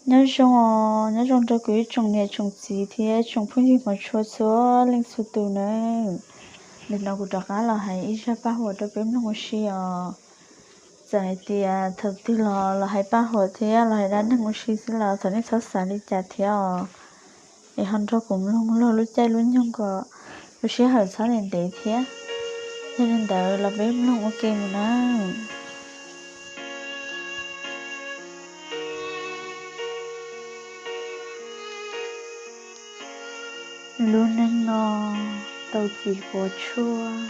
Nyob zoo os, nyob zoo rau kuv ib tsoom niam tsoom txiv thiab tsoom phooj ywg hmov tshua txhua leej txhua tus nawb. Nim no kuv rov qab los hais ib zaj paj huam rau peb mloog ua si os. Txawm hais tias thaum twg los los hais paj huam thiab los hais dab neeg ua si xwb los thov nej txhob xav li cas thiab os. Es ho nrog kuv mloog laug lub caij lub nyoog kom lub sij hawm txhob ntev ntev thiab. Yog li ntawd los peb mloog ua ke mus nawb. Lub neej no tau txiv quav tshuaj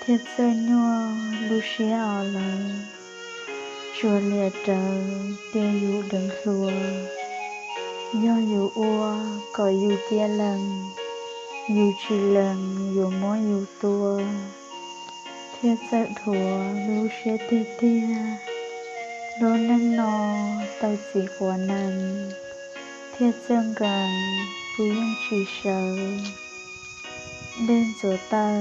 thiab txawj nyuaj lub siab os lawv. Tsuas liam rawv tias yus deev hluas, yog yus ua kom yus cia lees, yus tsis lees yuav muab yus tua, thiab txawj dhuav lub siab tiag tiag. Lub neej no tau txiv quav nees thiab txawj nkees, pw yeej tsis sawv. Dej ntxuav taw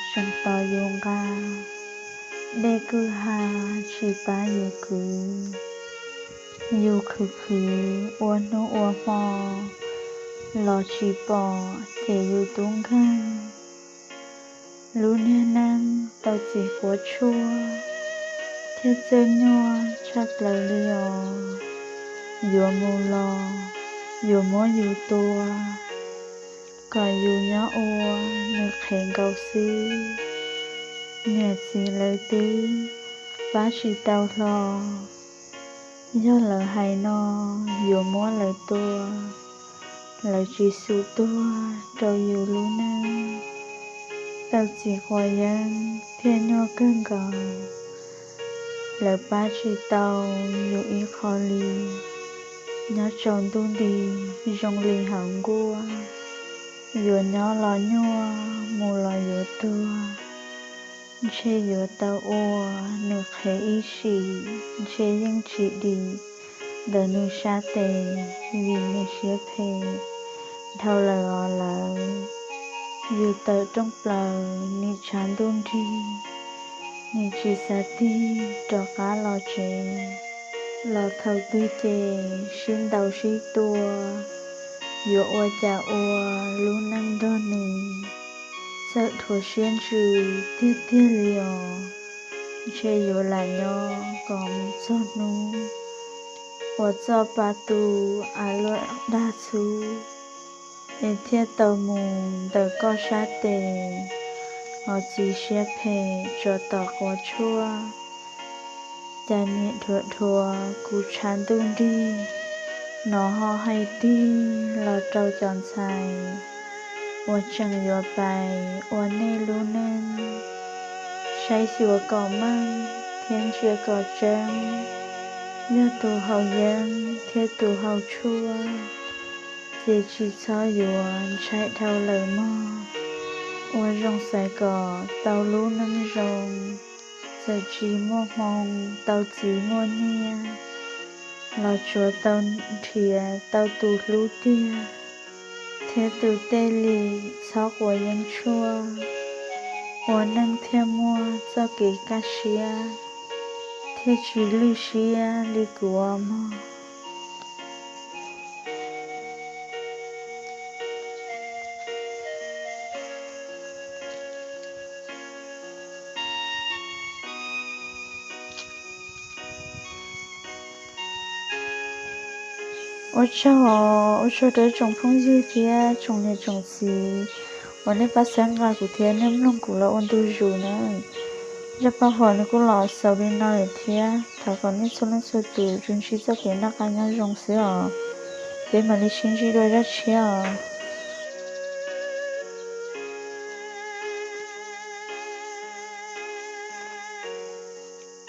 tseem tos yus nqa, dej kwj ha tsis pab yus kwv. Yus khwv khwv ua hnub ua hmo los tsis pom ces yus tub nkeeg. Lub niag neej tau txiv quav tshuaj thiab txawj nyuaj tshaj plaws li os. Yuav mus los yuav muab yus tua, kom yus nyob ua nws qhev nkaus xwb. Niam txiv lawv twb pab tsis tau hlo, yog lawv hais no yuav muab lawv tua, lawv tsis xum tuag rau yus lub neej. Tau txiv quav yeeb thiab nyuaj kawg nkaus, lawv pab tsis tau yus ib qho li. Nyob tsaus ntuj nti zoo li hauv nkuaj, yuav nyob los nyuaj, mus los yuav tuag. Ntshe yuav tau ua nws qhev ib sim, ntshe yeej tsis dim ntawm nws sab tes, vim nws siab phem dhau lawm os lawv. Yus tawm rooj plaws nim tshav ntuj nrig, nim tsis xav tig rov qab los tsev. Los thaum twg ces sib ntaus sib tua, yuav ua cas ua lub neej nrog nws. Txawm dhuav siab ntsws tiag tiag li os, ntshe yuav lam nyob kom mus txog hnub uas txoj pa tu av luaj dag txhub, es thiaj tau mus ntawm koj sab tes. Hos txiv siab phem tsov tom quav tshuaj, cas nim dhuav dhuav kuv tshav ntuj nrig. Hnov ho hais tig los rau cov ntxhais uas tseem yuav pais ua nej lub neej. Saib xyuas kom meej thiab ntsia kom tseeb, yog tus haus yeeb thiab tus haus tshuaj ces tsis txhob yuav, ntshai dhau lawm mog. Ua zoo xaiv kom tau lub neej zoo, txawm tsis muaj hmoo tau txiv muaj nyiaj, los tsuav tau nrhiav tau tus hlub tiag thiab tus tej li, txhob quav yeeb tshuaj, ua neej thiaj muaj txoj kev kaj siab thiab tsis lwj siab li kuv os mog. Ua tsaug, ua tsaug rau ib tsoom phooj ywg thiab tsoom niam tsoom txiv uas nej pab txhawb nqa kuv thiab nej mloog kuv los ua ntu zus na. Zaj paj huam nws kuj los xaus li no lawm thiab, thov kom nej txhua leej txhua tus tsuas ntsib txoj kev noj qab nyob zoo xwb os. Peb mam li sib ntsib dua zaj tshiab os.